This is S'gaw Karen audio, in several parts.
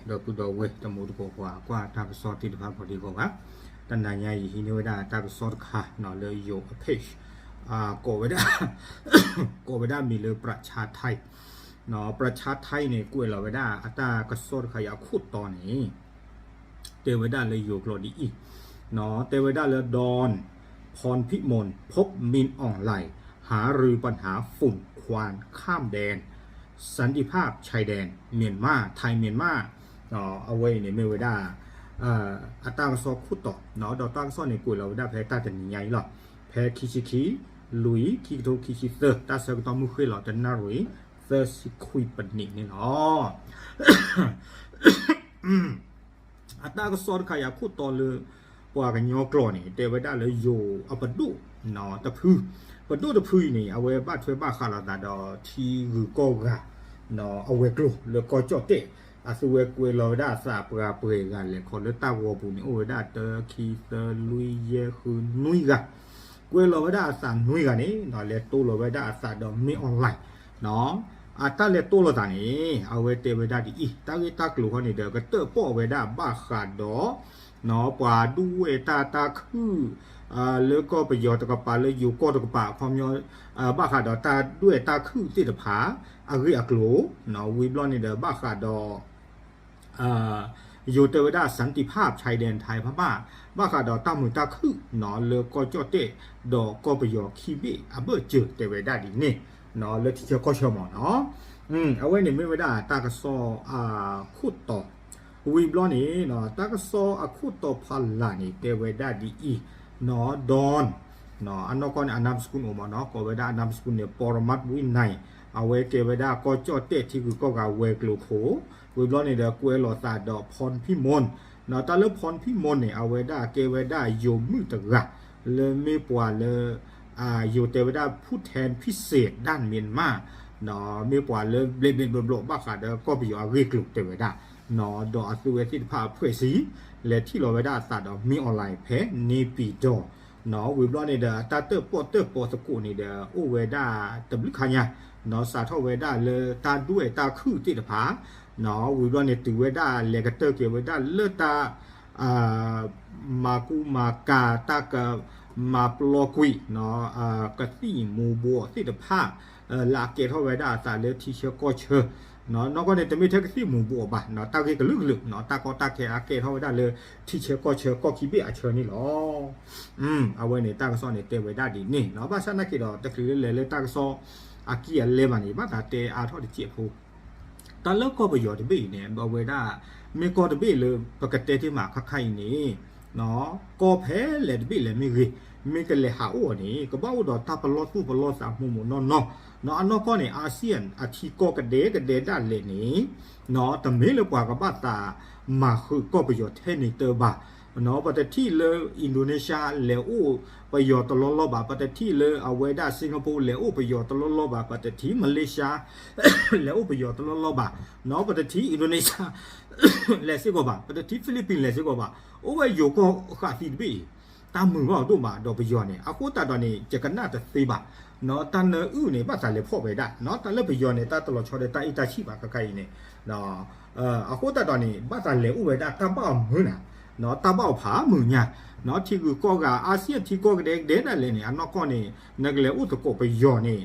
ဒီပုၢ်ဒီဝဲၢ်တံၤသကိးပှၤကွၢ်တၢ်ကစီၣ်သ့ၣ်တဖၣ်ကိးဒံကိးဂၤ, တနၤညါအံၤဟံးန့ၢ်ဝဲဒၣ်တၢ်ကစီၣ်တခါလၢယိၤအ page, ကိးဝဲဒၣ်, ကိးဝဲဒၣ်မံၤလၢ ပြၢၣ်ဆါထဲး, ပြၢၣ်ဆါထဲးန့ၣ် ကွဲးလီၤဝဲဒၣ်အတၢ်ကစီၣ်တခါအံၤအခိၣ်တီန့ၣ် တဲဝဲဒၣ်လၢယိၤကျိာ်ဒ်အံၤ, တဲဝဲဒၣ်လၢ ดอน พรพิมล พบ มิน ออง ไลน์ หารือปัญหาฝุ่นควันข้ามแดน สันติภาพชายแดน เมียนมา ไทยเมียนมา, အဝဲအံၤန့ၣ်မ့ၢ်ဝဲဒၣ် အတၢ်ကစီၣ်ခိၣ်တီ, ဒီးတၢ်ကစီၣ်န့ၣ် ကွဲးလီၤဝဲဒၣ်ဖဲတၢ်တနံၤညါအံၤလီၤ. ဖဲခံဆံခံ လွံၢ် ခံကထိခံဆံသၢ တၢ်ဆၢကတီၢ်မုၢ်ဃ့ၢ်လီၤ တနၣ်ရံၣ် သၢဆံခွံပနံးန့ၣ်လီၤ. အတၢ်ကစီၣ်တခါအံၤအခိၣ်တီလၢ ပှၤကညီကျိာ်န့ၣ် တဲဝဲဒၣ်လၢယိၤအပဒိၣ်တဖု, ပဒိၣ်တဖုအံၤန့ၣ် အဝဲဘၣ်ထွဲဘၣ်ဃးလိာ်သးဒီးထံဂုၤကီၢ်ဂၤ အဝဲၤကျိၤလၢကီၢ်ကၠီၣ်တဲၣ်, အသုဝဲကွဲးလီၤဝဲဒၣ်အသးပှၤပှဲၤဂၤလဲၤခီလၢတၢ်ဂီၤပူၤန့ၣ် အိၣ်ဝဲဒၣ်တၢ ခံ သၢ လွံၢ် ယဲၢ် ဃု နွံဂၤ, ကွဲးလီၤဝဲဒၣ်အသးနွံဂၤန့ၣ် လဲၤတိလိာ်ဝဲဒၣ်အသးဒီး မင်းအောင်လှိုင် အတၢ်လဲၤတိလိာ်သးန့ၣ် အဝဲတဲဝဲဒၣ်ဒ်အံၤ, တၢ်ဂ့ၢ်တၢ်ကျိၤခီန့ၣ်ဒီး ကတၢၣ်ပီၣ်ဝဲဒၣ်ဘၣ်ဃးဒီး ပှၤဒွဲၣ်တၢ်တၢ်ခုၣ် လၢကီၢ်ပယီၤတကပၤ လၢယိၤကီၢ်တကပၤ အခီပညီ ဘၣ်ဃးဒီးတၢ်ဒွဲၣ်တၢ်ခုၣ်သ့ၣ်တဖၣ် အဂ့ၢ်အကျိၤ, ဝံၤဘျီန့ၣ်ဒီး ဘၣ်ဃးဒီး ယိၤတဲဝဲဒၣ် สันติภาพชายแดนไทยพม่า ဘၣ်ဃးဒီးတၢ်မုာ်တၢ်ခုၣ် လၢကီၢ်ကၠီၣ်တဲၣ် ဒီးကီၢ်ပယီၤခံဘ့ၣ်အဘၢၣ်စၢၤ တဲဝဲဒၣ်ဒ်န့ၣ် လၢထံဆၢကီၢ်ဆၢမ့ၢ်နီၤ, အဝဲန့ၣ်မ့ၢ်ဝဲဒၣ်တၢ်ကစီၣ်အခိၣ်တီ, ဝံၤဘျီန့ၣ် တၢ်ကစီၣ်အခိၣ်တီဖီလာ်န့ၣ် တဲဝဲဒၣ်ဒ်အံၤ, ဒီး အနီၢ်ကီၢ်န့ၣ် အနၢ်ပစကူန့ၣ်အိၣ်မ့ၢ်နီၤ, ကိးဝဲဒၣ်အနၢ်ပစကူန့ၣ် ပီၢ်ရမၢတ်ၣ်ဝံၣ်နၤ, အဝဲကဲဝဲဒၣ်ကီၢ်ကၠီၣ်တဲၣ်ထံဂုၤကီၢ်ဂၤဝဲၤကျိၤခိၣ်, ဝံၤဘျီန့ၣ်ဒီး ကွဲးလီၤသးဒီး พรพิมล, တၢ်လၢ พรพิมล န့ၣ် အဝဲဒၣ်ကဲဝဲဒၣ်ယိၤမုၣ်တဂၤ လၢမ့ၢ်ပှၤလၢ ယိၤတဲဝဲဒၣ် ผู้แทนพิเศษด้านเมียนมา, မ့ၢ်ပှၤလၢဘျဲးဘျဲးဘျီဘျီဘၣ်ဃးဒီးကီၢ်ပယီၤအဂ့ၢ်ကျိၤတဲဝဲဒၣ်, ဒီးအသုဝဲသ့ၣ်တဖၣ်အဖှဲးစ့ လဲၤထံၣ်လီၤဝဲဒၣ်အသးဒီး မင်းအောင်လှိုင် ဖဲနေပြည်တော်, ဝံၤဘျီန့ၣ်ဒီး အတၢ်တၢၣ်ပီၣ်တၢၣ်ပီသကိးန့ၣ်ဒီး အိၣ်ဝဲဒၣ်တဘျုးခါညါ, စးထီၣ်ဝဲဒၣ်လၢတၢ်ဒွဲၣ်တၢ်ခုၣ်သ့ၣ်တဖၣ်, ဝံၤဘျီန့ၣ် တုၤဝဲဒၣ်လဲၤကတၢၢ်က့ၤဝဲဒၣ်လၢတၢ် မၤကူမၤကၤ တၢ်ကမၤပျီကွံာ် ကသံၣ်မူၤဘှီးသ့ၣ်တဖၣ် လၢအကဲထီၣ်ဝဲဒၣ်အသးလၢထံဆၢကီၢ်ဆၢ, နီၢ်ကီၢ်န့ၣ် တမ့ၢ်ထဲကသံၣ်မူၤဘှီးဘၣ်, တၢ်ဂ့ၢ်ကလုာ်ကလုာ် တၢ်ကီတၢ်ခဲအကဲထီၣ်ဝဲဒၣ်လၢထံဆၢကီၢ်ဆၢကီၢ်ခံဘ့ၣ်အဆၢန့ၣ်လီၤ. အဝဲန့ၣ်တၢ်ကစီၣ်န့ၣ်တဲဝဲဒၣ်ဒ်န့ၣ်, ဘၣ်ဆၣ်နာ်က့ဒီး တချုးလၢလဲၤလၢတၢ်ကစီၣ်အကံၢ်အလဲဘၣ်န့ၣ် ဘၣ်သးတဲအါထီၣ်တစဲးဖိ တၢ်လၢကီၢ်ပယီၤတဘ့ၣ်အံၤန့ၣ် အဝဲဒၣ် မ့ၢ်ကီၢ်တဘ့ၣ်လၢပကတဲတ့ၢ်မးခါခါအံၤန့ၣ်, ကီၢ်ဖဲလဲၣ်တဘ့ၣ်လဲၣ်မ့ၢ်ဂ့ၤ, မ့ၢ်ကလဲၤဟးအိၣ်အီၤန့ၣ် ကဘၣ်အိၣ်ဒီးတၢ်ပလီၢ်သူၣ်ပလီၢ်သးမိၢ်မိၢ်နီၢ်နီၢ်, အနီၢ်ကီၢ်န့ၣ် အၤစံယၣ်အထံကီၢ်ကဒဲကဒဲဒၣ်လဲာ်န့ၣ် တမ့ၢ်လၢပှၤကဘၣ်သးမၤဃုာ်ကီၢ်ပယီၤထဲန့ၣ်တၢ်ဘၣ်, ပတထံၣ်လၢ Indonesia လဲၤအိၣ်ပယီၤတလီၢ်လီၢ်ဘၣ်, ပတထံၣ်လၢအဝဲဒၣ် Singapore လဲၤအိၣ်ပယီၤတလီၢ်လီၢ်ဘၣ်, ပတထံၣ် Malaysia လဲၤအိၣ်ပယီၤတလီၢ်လီၢ်ဘၣ်, ပတထံၣ် Indonesia လဲၤစ့ၢ်ကီးဘၣ်, ပတထံၣ် Philippines လဲၤစ့ၢ်ကီးဘၣ်, အိၣ်ဝဲယိၤကီၢ်ဃာ်သံတဘ့ၣ်အံၤ တၢ်မုာ်ဘၣ်အဒိၣ်မးဒီးပယီၤန့ၣ် အဃိသတးဒီးန့ၣ် ယကနၣ်တသ့ဘၣ်, တၢ်နၢအုၣ်န့ၣ် ဘၣ်သးလဲၤဖီၣ်ဝဲဒၣ်, တၢ်လၢပယီၤန့ၣ် တၢ်တလီၤဆီဒီးတၢ်အ့ၣ်တၢ်ဆံၣ်ဘၣ်ခါခါအံၤန့ၣ် အဃိသတးဒီးန့ၣ် ဘၣ်သးလဲၤအိၣ်ဝဲဒၣ်တၢ်ဘၣ်အီၤမုာ်နၤ, တၢ်ဘၣ်အီၤဖးမုာ်ညါ, ထံဂုၤကီၢ်ဂၤ အၤစံယၣ်ထံကီၢ်ကဒဲကဒဲဒၣ်လဲာ်န့ၣ် အနီၢ်ကီၢ်န့ၣ် နကလဲၤအိၣ်သကိးပယီၤန့ၣ်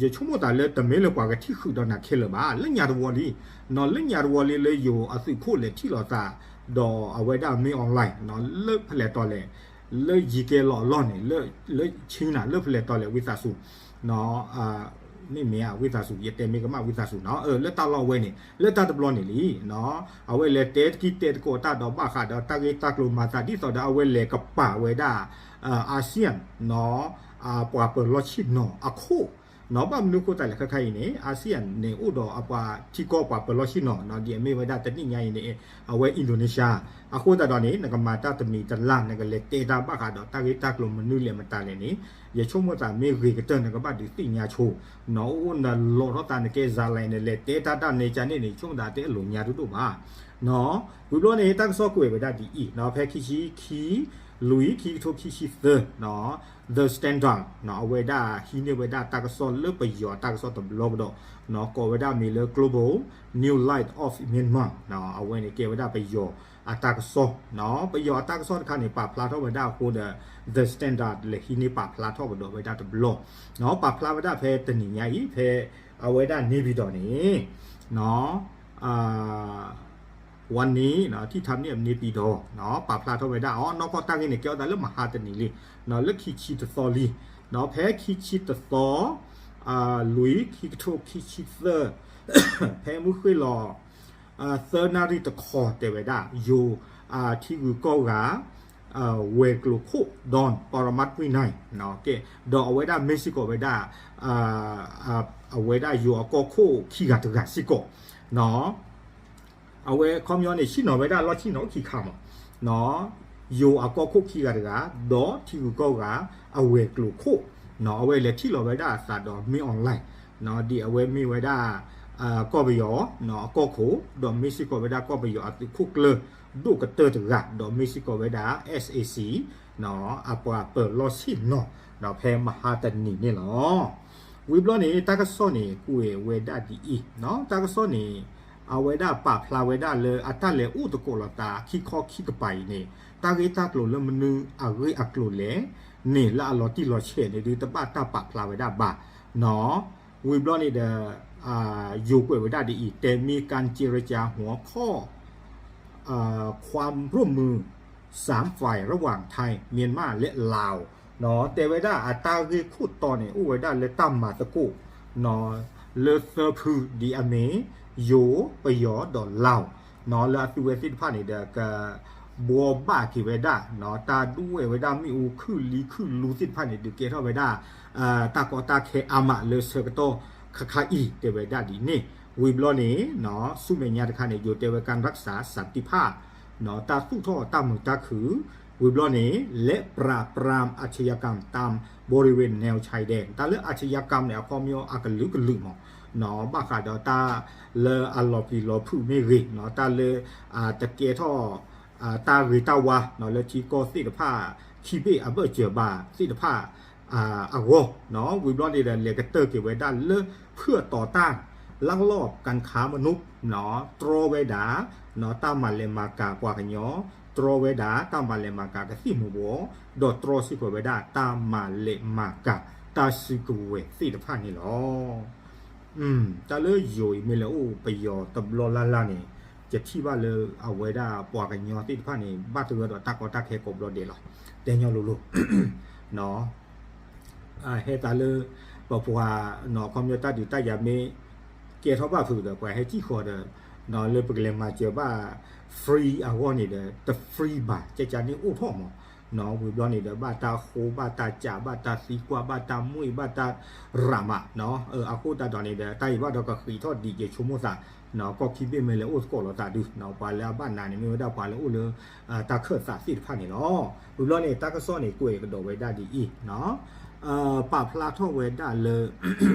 ယဆိကမိၣ်သးလၢတမ့ၢ်လၢပှၤကထံၣ်ဃုာ်ဒီးနၤခဲလၢာ်ဘၣ်, လၢညါတဝီလံ, လၢညါတဝီလံလၢယိၤအသုးခိၣ်လဲၤထံၣ်လိာ်သး ဒီးအဝဲဒၣ် မင်းအောင်လှိုင် လၢဖဲလဲၣ်တီၤလဲၣ် လၢယံၤကဲလီၤအလီၢ်န့ၣ် လၢ China လၢဖဲလဲၣ်တီၤလဲၣ် ဝံသးစူၤ မ့မ့ၢ်ဧါ ဝံသးစူၤ ယတဲမ့ၢ်ကမၣ်ဝံသးစူၤနီၤ လၢတၢ်လီၢ်ဝဲန့ၣ် လၢတၢ်တဘျီန့ၣ်လံ အဝဲလဲၤတဲတကံၢ်တဲတကိးတၢ်ဒီးဘၣ်ဃးဒီးတၢ်ဂ့ၢ်တၢ်ကျိၤမၤသးဒ်သိးဒီးအဝဲလဲၤကပာ်ဝဲဒၣ် အၤစံယၣ်နီၤ ပှၤပၢၤလီၢ်ဆ့ၣ်နီၤအခိၣ် နီၤ ဘၣ်မနုၤအဃိသတးလဲၣ်ခဲခါအံၤန့ၣ် အၤစံယၣ်န့ၣ်အိၣ်ဒီးအပှၤထံကီၢ်ပှၤပၢၤလီၢ်ဆ့ၣ်နီၤ ဒ်အမ့ၢ်ဝဲဒၣ်တနံၣ်ညါအံၤန့ၣ် အဝဲ Indonesia အဃိသတးဒီးန့ၣ် နကမၤတၢ်တမံၤတလၢ် နကလဲၤတဲတၢ်ဘၣ်ဃးဒီးတၢ်ဂ့ၢ်တၢ်ကျိၤမနုၤလဲၣ်မတၤလဲၣ်န့ၣ် ယဆိကမိၣ်သးမ့ၢ်ဂ့ၤကတၢၢ် နကဘၣ်ဒုးသ့ၣ်ညါဆိ နီၤ အိၣ်နလီၤထီၣ်သးနကဲစၤလဲၣ် နလဲၤတဲတၢ်တၢ်န့ၣ်ကန့ၣ်န့ၣ် ယဆိကမိၣ်သးတအဲၣ်လိာ်ညါဒိၣ်ဒိၣ်ဘၣ် နီၤ ဝံၤဘျီန့ၣ် တၢ်ကစီၣ်ကွဲးဝဲဒၣ်ဒ်အံၤ နီၤ ဖဲခံဆံခံ လွံၢ် ခံကထိခံဆံသၢ The Standard အဝဲဒၣ်ဟံးန့ၢ်ဝဲဒၣ်တၢ်ကစီၣ်လၢပယီၤအတၢ်ကစီၣ်တဘျီကဒီး ကိးဝဲဒၣ်မ့ၢ်လၢ Global New Light of Myanmar အဝဲန့ၣ်ကဲဝဲဒၣ်ပယီၤအတၢ်ကစီၣ် ပယီၤအတၢ်ကစီၣ်တခါန့ၣ် ပာ်ဖျါထီၣ်ဝဲဒၣ်အဃိဒီး The Standard လဲၤဟံးန့ၢ်ပာ်ဖျါထီၣ်ကဒီးဝဲဒၣ်တဘျီ ပာ်ဖျါဝဲဒၣ်ဖဲတနံၤညါအံၤ ဖဲအဝဲဒၣ် နေပြည်တော် န့ၣ် วันนี้ ที่ทำเนียบ နေပြည်တော် ပာ်ဖျါထီၣ်ဝဲဒၣ်အီၤ နီၢ်ကီၢ်တၢ်ဂ့ၢ်န့ၣ် ကဲထီၣ်သးလၢမဟါတနံၤလံ လၢခံဆံတသီလံ ဖဲခံဆံတသီ လွံၢ် ခံကထိခံဆံသၢ ဖဲမုၢ်ဃ့ၢ်လီၤ သၢနၣ်ရံၣ်တခီတဲဝဲဒၣ် ယိၤ ထံဂုၤကီၢ်ဂၤ ဝဲၤကျိၤခိၣ် Don Paramat Winai ကဲ ဒီးအဝဲဒၣ်မ့ၢ်စ့ၢ်ကီးဝဲဒၣ် အဝဲဒၣ်ယိၤအကီၢ်ခိၣ်ခံဂၤတဂၤစ့ၢ်ကီး အဝဲခီပညီန့ၣ် ဆ့ၣ်နီၤဝဲဒၣ်လီၢ်ဆ့ၣ်နီၤအိၣ်ခံခါမး ယိၤအကီၢ်ခိၣ်ခံဂၤတဂၤ ဒီးထံဂုၤကီၢ်ဂၤ အဝဲၤကျိၤခိၣ် အဝဲလဲၤထံၣ်လီၤဝဲဒၣ်အသးဒီး မင်းအောင်လှိုင် ဒ်အဝဲမ့ၢ်ဝဲဒၣ် ကီၢ်ပယီၤ အကီၢ်ခိၣ် ဒီးမ့ၢ်စ့ၢ်ကီးဝဲဒၣ်ကီၢ်ပယီၤအသုးခိၣ်ကျၢၢ် ဒိၣ်ကတၢၢ်တဂၤ ဒီးမ့ၢ်စ့ၢ်ကီးဝဲဒၣ် SAC အပှၤပၢၤလီၢ်ဆ့ၣ်နီၤ ဖဲမဟါတနံၤန့ၣ်လီၤ. ဝံၤဘျီန့ၣ် တၢ်ကစီၣ်န့ၣ် ကွဲးဝဲဒၣ်ဒ်အံၤ, တၢ်ကစီၣ်န့ၣ် အဝဲဒၣ်ပာ်ဖျါဝဲဒၣ်လၢအတၢ်လဲၤအိၣ်သကိးလိာ်သးခံခီခံကပၤအံၤန့ၣ် တၢ်ဂ့ၢ်တၢ်ကျိၤလၢမနုၤအဂ့ၢ်အကျိၤလဲၣ်န့ၣ် လၢအလီၤတံၢ်လီၤဆဲးန့ၣ်ဒုး တဘၣ်တၢ်ပာ်ဖျါဝဲဒၣ်ဘၣ်နီၤ. ဝံၤဘျီန့ၣ်ဒီး ယိၤကွဲးဝဲဒၣ်ဒ်အံၤ, แต่มีการเจรจาหัวข้อ ความร่วมมือสามฝ่ายระหว่างไทย เมียนมา และลาว တဲဝဲဒၣ်အတၢ်ဂ့ၢ်ခိၣ်တီန့ၣ် အိၣ်ဝဲဒၣ်လၢတၢ်မၤသကိး လၢသၢဖုဒ်အမ့ၢ် ယိၤ ပယီၤ ဒီးလၢ် လၢအသုဝဲသ့ၣ်တဖၣ်န့ၣ်ဒီး ကဘှီဘၣ်က့ၤဝဲဒၣ် တၢ်ဒွဲၣ်ဝဲဒၣ်မ့ၣ်အူခုၣ်လံခုၣ်လူသ့ၣ်တဖၣ်န့ၣ် ဒုးကဲထီၣ်ဝဲဒၣ် တၢ်ကီတၢ်ခဲအါမးလၢဆၢကတီၢ်ခါခါအံၤ တဲဝဲဒၣ်ဒ်န့ၣ်. ဝံၤဘျီန့ၣ် ဆူမဲာ်ညါတခါန့ၣ် ယိၤတဲဝဲ การรักษาสันติภาพ တၢ်သူၣ်ထီၣ်တၢ်မုာ်တၢ်ခုၣ်, ဝံၤဘျီန့ၣ် และปราบปรามอาชญากรรมตามบริเวณแนวชายแดน တၢ်လၢอาชญากรรมန့ၣ် အခီပညီအကလုာ်ကလုာ်မး ဘၣ်ဃးဒီးတၢ်လၢအလီၤပျံၤလီၤဖုးမ့ၢ်ဂ့ၤ, တၢ်လၢ တကဲထီၣ် တၢ်ဂ့ၤတၢ်ဝါ လၢထံကီၢ်သ့ၣ်တဖၣ် ခံဘ့ၣ်အဘၢၣ်စၢၤဘၣ်သ့ၣ်တဖၣ် အဂီၢ်, ဝံၤဘျီန့ၣ်ဒီး လဲၤကတၢၢ်က့ၤဝဲဒၣ်လၢ ဖုၣ်အတီၤတၢ် ลักลอบการค้ามนุษย์ တြီဝဲဒၣ် တၢ်မၤလဲၤမၤကၤပှၤကညီ, တြီဝဲဒၣ် တၢ်မၤလဲၤမၤကၤကသံၣ်မူၤဘှီး, ဒီးတြီစ့ၢ်ကီးဝဲဒၣ် တၢ်မၤလဲၤမၤကၤ တၢ်စုကဝဲၤသ့ၣ်တဖၣ်န့ၣ်လီၤ. တၢ်လၢယိၤအံၤမ့ၢ်လဲၤအိၣ်ပယီၤတဘျီလၢ်လၢ်န့ၣ် ယထံၣ်ဘၣ်လၢအဝဲဒၣ်ပှၤကညီသ့ၣ်တဖၣ်န့ၣ် ဘၣ်သဂၢၢ်ဒီးတၢ်ကီတၢ်ခဲကိးဘျီဒဲးလီၤ. တဲညီလိၤလိၤ ဟဲသးလၢ ပပှၤ ခီပညီတၢ်ဒုးတၢ်ယၤမ့ၢ်ကဲထီၣ်ဘၣ်ဖုးဒီး ပှၤဟဲစံၣ်ဃီၤဒီး လၢပကလဲၤမၤစၢၤဘၣ် free အဂီၢ်န့ၣ်ဒီး တ free ဘၣ် ကကန့ၣ်အိၣ်ထီၣ်မး, ဝံၤဘျီန့ၣ်ဒီး ဘၣ်တၢ်ဃိ ဘၣ်တၢ်ကး ဘၣ်တၢ်သံကွၢ် ဘၣ်တၢ်မွ့ၢ် ဘၣ်တၢ်ရးမး, အဃိသတးဒီးန့ၣ်ဒီး တၢ်အံၤဘၣ်ဒီးကဃံးထီၣ်ဒံး ယဆိကမိၣ်သး ကီၢ်ခံဘ့ၣ်မ့ၢ်လဲၤအိၣ်သကိးလိာ်သးဒုး ပှၤလၢအဘၣ်နးန့ၣ် မ့ၢ်ဝဲဒၣ်ပှၤလၢအိၣ်လၢ တၢ်ခၢၣ်သးသ့ၣ်တဖၣ်န့ၣ်လီၤ. ဝံၤဘျီန့ၣ် တၢ်ကစီၣ်န့ၣ် ကွဲးကဒီးဝဲဒၣ်ဒ်အံၤ ပာ်ဖျါထီၣ်ဝဲဒၣ်လၢ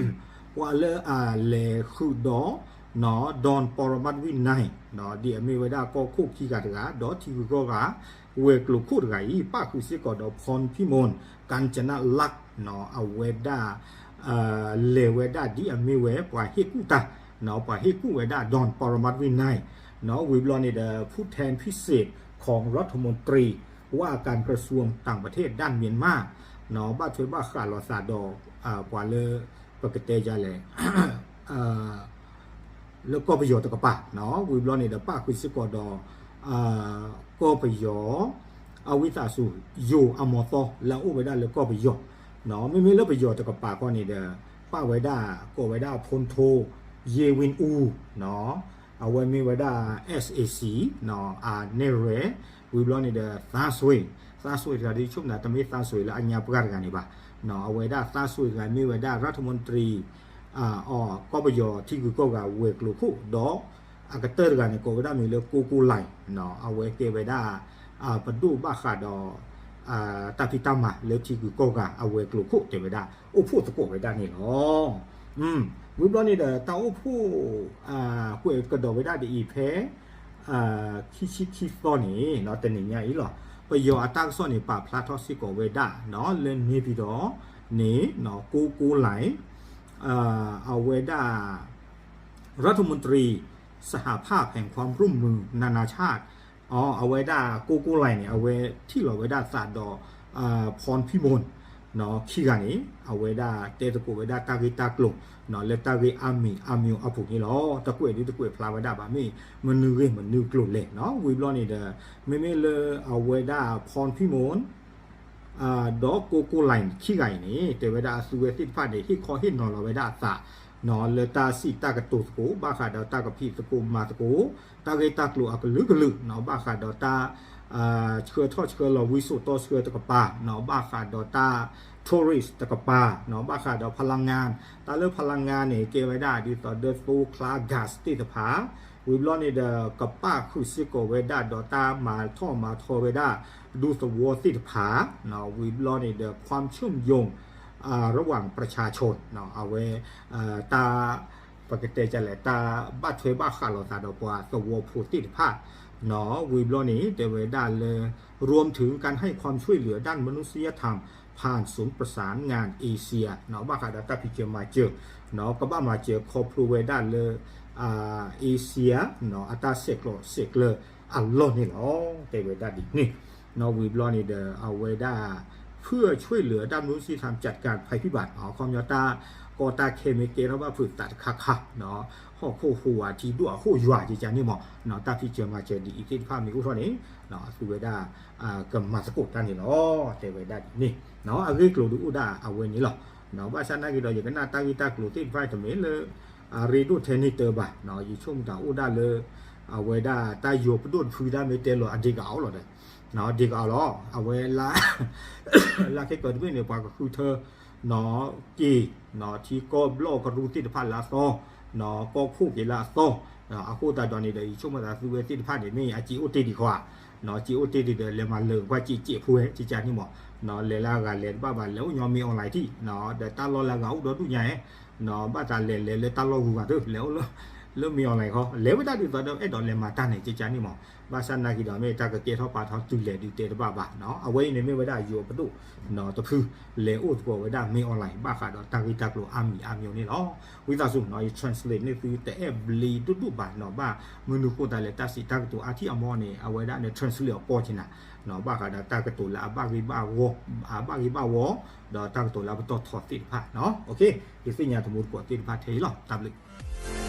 ပှၤလၢအလဲၤဃုာ်ဒီး Don Paramat Winai ဒ်အမ့ၢ်ဝဲဒၣ်ကီၢ်ခိၣ်ခံဂၤတဂၤ ဒီးထံဂုၤကီၢ်ဂၤ ဝဲၤကျိၤခိၣ်တဂၤအံၤ ပၣ်ဃုာ်စ့ၢ်ကီးဒီး พรพิมล กัญจนลักษณ์ အဝဲဒၣ် လဲၤဝဲဒၣ်ဒ်အမ့ၢ်ဝဲပှၤဟ့ၣ်ကူၣ်တၢ် ပှၤဟ့ၣ်ကူၣ်ဝဲဒၣ် Don Paramat Winai ဝံၤဘျီန့ၣ်ဒီး ผู้แทนพิเศษของรัฐมนตรีว่าการกระทรวงต่างประเทศ ด้านเมียนมา ဘၣ်ထွဲဘၣ်ဃးလိာ်သးဒီး ပှၤလၢ ပကတဲယၤလဲၣ် လၢကီၢ်ပယီၤတကပၤ ဝံၤဘျီန့ၣ်ဒီး ပၣ်ဃုာ်စ့ၢ်ကီးဒီး ကီၢ်ပယီၤ အဝံသးစူၤ ယိၤအမီၤသီ လၢအအိၣ်ဝဲဒၣ်လၢကီၢ်ပယီၤ မ့မ့ၢ်လၢပယီၤတကပၤခီန့ၣ်ဒီး ပၣ်ဝဲဒၣ် ကိးဝဲဒၣ် พลโท เยวินอู အဝဲမ့ၢ်ဝဲဒၣ် SAC အနဲၣ်ရွဲၣ် ဝံၤဘျီန့ၣ်ဒီး သန်းဆွေ သန်းဆွေ တဂၤဒ်ဆိကမိၣ်တမ့ၢ် သန်းဆွေ လၢအညါပှၢ်တဂၤန့ၣ်ဘၣ်. အဝဲဒၣ် သန်းဆွေ တဂၤမ့ၢ်ဝဲဒၣ် รัฐมนตรี ကီၢ်ပယီၤထံဂုၤကီၢ်ဂၤဝဲၤကျိၤခိၣ် ဒီး အကတၢၢ်တဂၤန့ၣ် ကိးဝဲဒၣ်မ့ၢ်လၢ ကိုကိုလှိုင် အဝဲကဲဝဲဒၣ် ပဒိၣ်ဘၣ်ဃးဒီး တၢ်ဖံးတၢ်မၤလၢထံဂုၤကီၢ်ဂၤအဝဲၤကျိၤခိၣ်တဲဝဲဒၣ် အိၣ်ဖှိၣ်သကိးဝဲဒၣ်န့ၣ်လီၤ. ဝံၤဘျီန့ၣ်ဒီး တၢ်အိၣ်ဖှိၣ် ကွဲးကဒီးဝဲဒၣ်ဒ်အံၤဖဲ ခံဆံခံသီန့ၣ် တနံၤညါအံၤလီၤ. ပယီၤအတၢ်ကစီၣ်န့ၣ် ပာ်ဖျါထီၣ်စ့ၢ်ကီးဝဲဒၣ် လၢန့ၣ်ပၠံၤဒီးန့ၣ် ကိကိလၢၣ် အဝဲဒၣ် รัฐมนตรีสหภาพแห่งความร่วมมือนานาชาติ အဝဲဒၣ်ကိကိလၢၣ်န့ၣ် အဝဲထံၣ်လီၤဝဲဒၣ်သးဒီး พรพิมล ခံဂၤန့ၣ် အဝဲဒၣ်တဲသကိးဝဲဒၣ်တၢ်ဂ့ၢ်တၢ်ကျိၤ လၢတၢ်ဂ့ၢ်အါမံၤအါမံၤအပူၤန့ၣ်လီၤ. တကွဲးဒုတကွဲးဖျါဝဲဒၣ်ဘၣ် မ့ၢ်မနုၤဂ့ၢ်မနုၤကျိၤလဲၣ်နီၤ. ဝံၤဘျီန့ၣ်ဒီး မ့မ့ၢ်လၢအဝဲဒၣ် พรพิมล ဒီးကိကိလၢၣ်ခံဂၤအံၤန့ၣ် တဲဝဲဒၣ်အသုဝဲသ့ၣ်တဖၣ်န့ၣ် ဟ့ၣ်ခီဟ့ၣ်နီၤလီၤဝဲဒၣ်အသး လၢတၢ်စံးတၢ်ကတိၤသကိး ဘၣ်ဃးဒီးတၢ်ကဖံးသကိးမၤသကိး တၢ်ဂ့ၢ်တၢ်ကျိၤအကလုာ်ကလုာ်နီၤ, ဘၣ်ဃးဒီးတၢ် ဆှၢထီၣ်ဆှၢလီၤဝံစိာ်တီဆှၢတကပၤနီၤ, ဘၣ်ဃးဒီးတၢ် tourist တကပၤ ဘၣ်ဃးဒီး พลังงาน တၢ်လၢ พลังงาน န့ၣ် ကဲဝဲဒၣ်ဒ်သိးဒီးသိချါ gas သ့ၣ်တဖၣ် ဝံၤဘျီန့ၣ်ဒီး ကပၣ်ဃုာ်စ့ၢ်ကီးဝဲဒၣ်ဒီးတၢ်မၤထီၣ်မၤထီဝဲဒၣ် ဒူသဝီသ့ၣ်တဖၣ် ဝံၤဘျီန့ၣ်ဒီး ความเชื่อมโยง ระหว่างประชาชน အဝဲ တၢ် ပကတဲကလဲၣ် တၢ်ဘၣ်ထွဲဘၣ်ဃးလိာ်သးဒီးပှၤသဝီဖိသ့ၣ်တဖၣ် ဝံၤဘျီန့ၣ် တဲဝဲဒၣ်လၢ รวมถึงการให้ความช่วยเหลือด้านมนุษยธรรม ผ่านศูนย์ประสานงานเอเชีย ဘၣ်ဃးဒီးတၢ်ဖံးစၢၤမၤစၢၤ ကဘၣ်မၤစၢၤခီဖျိဝဲဒၣ်လၢ Asia အတၢ်ဆဲးကျိးဆဲးကျၢအလီၢ်န့ၣ်လီၤ. တဲဝဲဒၣ်ဒ်န့ၣ် ဝံၤဘျီန့ၣ်ဒီး အဝဲဒၣ် เพื่อช่วยเหลือด้านมนุษยธรรม จัดการภัยพิบัติ အခီပညီတၢ်ကီတၢ်ခဲမ့ၢ်ကဲထီၣ်ဘၣ်ဖုးသးတခါခါ ဟီၣ်ခိၣ်ဟူးဝးထံဒိၣ်အဟူးယွၤကကန့ၣ်မး တၢ်ဖံးစၢၤမၤစၢၤဒ်အံၤသ့ၣ်တဖၣ်မ့ၢ်အိၣ်ထီၣ်န့ၣ် အသုဝဲဒၣ် ကမၤသကိးတၢ်န့ၣ်လီၤ. တဲဝဲဒၣ်ဒ်န့ၣ် အဂ့ၢ်ကျိၤဒုးအိၣ်ဒၣ်အဝဲန့ၣ်လီၤ. ဘၣ်ဆၣ်နာ်က့ဒီး ယကနၣ်တၢ်ဂ့ၢ်တၢ်ကျိၤသ့ၣ်တဖၣ်တမ့ၢ်လၢ အရ့ဒိၣ်ထဲန့ၣ်တၢ်ဘၣ် ယဆိကမိၣ်တၢ်အိၣ်ဒၣ်လၢ အဝဲဒၣ်တၢ်ယိၤပဒိၣ်တဖုဒၣ်မ့ၢ်တဲလီၤအဒ့ကအီၤလီၤဒီး ဒ့ကအီၤလီၤ အဝဲ လၢခဲကၢၤတဘ့ၣ်န့ၣ် ပှၤကဃုထၢ က့ၤ ထံကီၢ်ဘျီၣ်ကရူၢ်သ့ၣ်တဖၣ်လၢအသီ ကီၢ်ခိၣ်က့ၤလၢအသီ အဃိသတးဒီးန့ၣ်ဒီး ယဆိကမိၣ်သးသုဝဲသ့ၣ်တဖၣ်န့ၣ် မ့ၢ်အစ့အိၣ်တ့ၢ်ဒံးဃီဧါ စ့အိၣ်တ့ၢ်ဒံးဒီး လဲၤမၤလၢာ်ကွၢ်စ့စဲးဖိဝဲ ကကန့ၣ်မး လဲၤလၢအဂၤလဲၤတဘၣ်ဘၣ် လဲၤအိၣ်ညီမ့ၢ် online ထံၣ် ဒီးတၢ်လီၢ်လၢအဂၤအိၣ်ဒီဒူၣ်ညါ ဘၣ်သးလဲၤလဲၤလၢတၢ်လီၢ်ဂုၤဂၤသ့ လဲၤအိၣ်လၢ လၢမ့ၢ် online ခီ လဲၤဝဲဒၣ်ဒ်သိးဒီးအဲၣ်ဒိးလဲၤမၤတၢ်န့ၣ် ကကန့ၣ်မး ဘၣ်ဆၣ်နာ်က့ဒီး မ့ၢ်တၢ်ကကဲထီၣ်ပာ်ထီၣ်တုၤလဲၣ်ဒုးတဲတဘၣ်ဘၣ် အဝဲအံၤန့ၣ်မ့ၢ်ဝဲဒၣ်ယိၤပဒိၣ်တဖု လဲၤအိၣ်သကိးဝဲဒၣ်မ့ၢ် online ဘၣ်ဃးဒီးတၢ်ဂ့ၢ်တၢ်ကျိၤအါမံၤအါမံၤန့ၣ်လီၤ. ဝံသးစူၤ ယ translate န့ၢ်သုတအဲၣ်ဘျ့ဒိၣ်ဒိၣ်ဘၣ်နီၤ ဘၣ်မနုၤဃိသတးလဲၣ် တၢ်စံးတၢ်ကတိၤအါထံၣ်အမီၢ်န့ၣ် အဝဲဒၣ်န့ၣ် translate အီၤကီးက့ၤနၤ ဘၣ်ဃးဒီးတၢ်ကတိၤလၢအဘၣ်ဂ့ၢ်ဘၣ်ဝီ အဘၣ်ဂ့ၢ်ဘၣ်ဝီ ဒီးတၢ်ကတိၤလၢအပတီၢ်ထီသ့ၣ်တဖၣ်နီၤ ယသ့ၣ်ညါတမူတကိးသ့ၣ်တဖၣ်ထဲအံၤလီၤ တၢ်ဘျုး